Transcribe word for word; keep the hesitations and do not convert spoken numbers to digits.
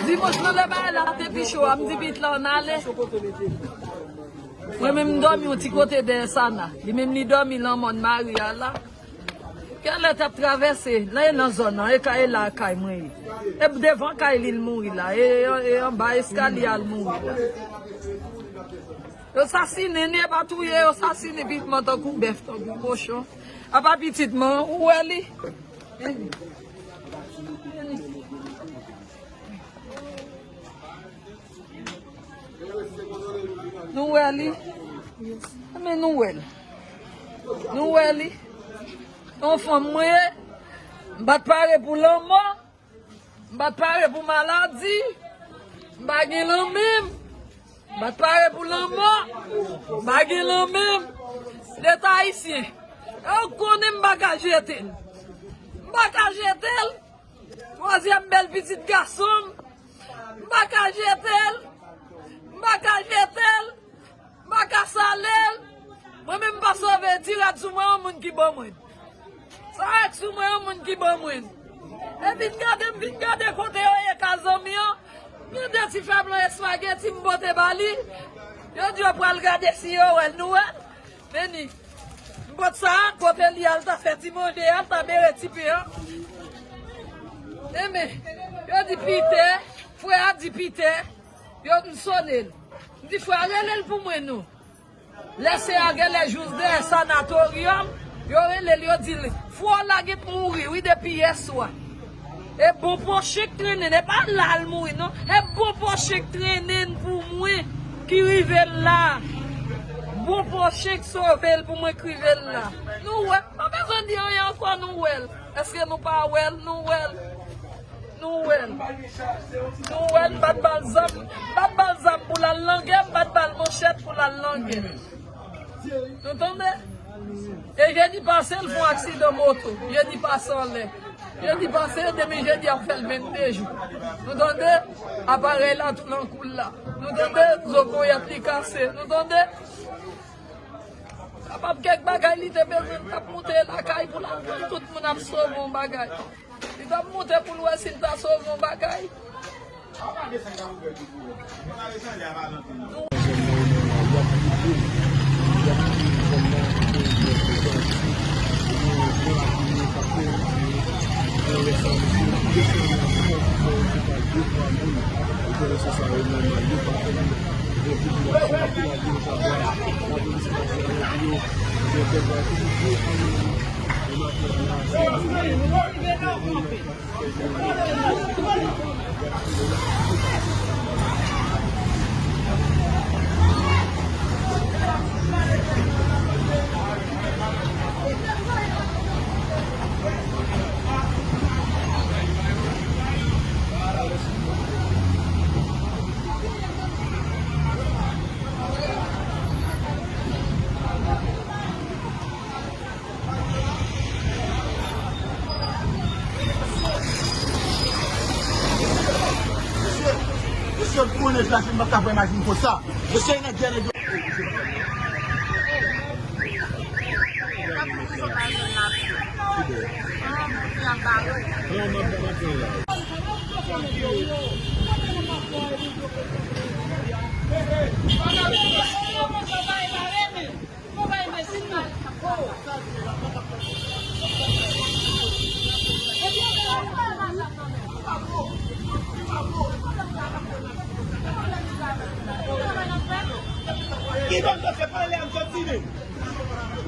Dimanch nan lè bagay la te pi cho a, m di pitit la ann ale. Mwen menm m dòmi yon ti kote dèyè Sana. Li menm li dòmi lan mòn mari a la. Kèlè t ap travèse, la e nan zòn nan, e kay e la kay mwen ye. E devan kay li l mouri la, e, e, e anba eskalye a l mouri la. Yo sasinen, e pa touye, yo sasinen pitit mwen tankou bèf, tankou kochon. Apa pitit mwen, ou wè li? Nou wè li. Men nou wè l. Nou wè li. Yon fanm mwen ye. M pa t pare pou lanmò. M pa t pare pou maladi. M pa gen lanmen m. M pa t pare pou lanmò. M pa gen lanmen m. Leta ayisyen. Yo konnen m pa ka jete l. M pa ka jete l. Twazyèm bèl pitit gason m. M pa ka jete l. M pa ka jete l. M pa ka sale l. Mwen menm m pa sove ti rad sou mwen, yon moun ki ban mwen. Sa rad sou mwen, yon moun ki ban mwen. E vin gade, m vin gade kote yo ye ka zanmi an. Gen de ti fè blan espageti m pote ba li. Yo di yo pral gade si yo wè l, nou wè l. Meni, m pot sa, kote li al ta fè ti manje a, ta bere ti pen an. Enben, yo di Pitè, frè a di Pitè, yo m sone l. M di, "Frè a, rele l pou mwen non." Lè se a genlè jous dèyè sanatoryòm, yo rele l, yo di l, "Frè w la gen pou mouri, wi, depi yèswa." E bon pwochen k trennen, e pa la l mouri non. E bon pwochen k trennen pou mwen ki rive l la. Bon pwochen k sove l pou mwen k rive l la. Nou wè, pa bezwen di anyen ankò, nou wè l. Èske nou pa wè l? Nou wè l. Nou wè l. Nou wè l, m pa t ba l zam. M pa t ba l zam pou l al langè, m pa t ba l manchèt pou l al langè. Nou tande? E jedi pase, l fè yon aksidan moto. Jedi pase anlè. Jedi pase, demen jedi ap fè l vennde jou. Nou tande? Aparèy la tou nan kou l la. Nou tande? Zo ponyèt li kase. Nou tande? Kapab kèk bagay li te bezwen, l t ap moute lakay pou l al pran tout moun ap sove yon bagay. Li t ap moute pou l wè si l ta sove yon bagay. Mesye, mesye, m konnen jla, m pa ka fè imajine konsa. Mesye, nan gè nèg yo. Ki bon Bondye pale a m sot tire.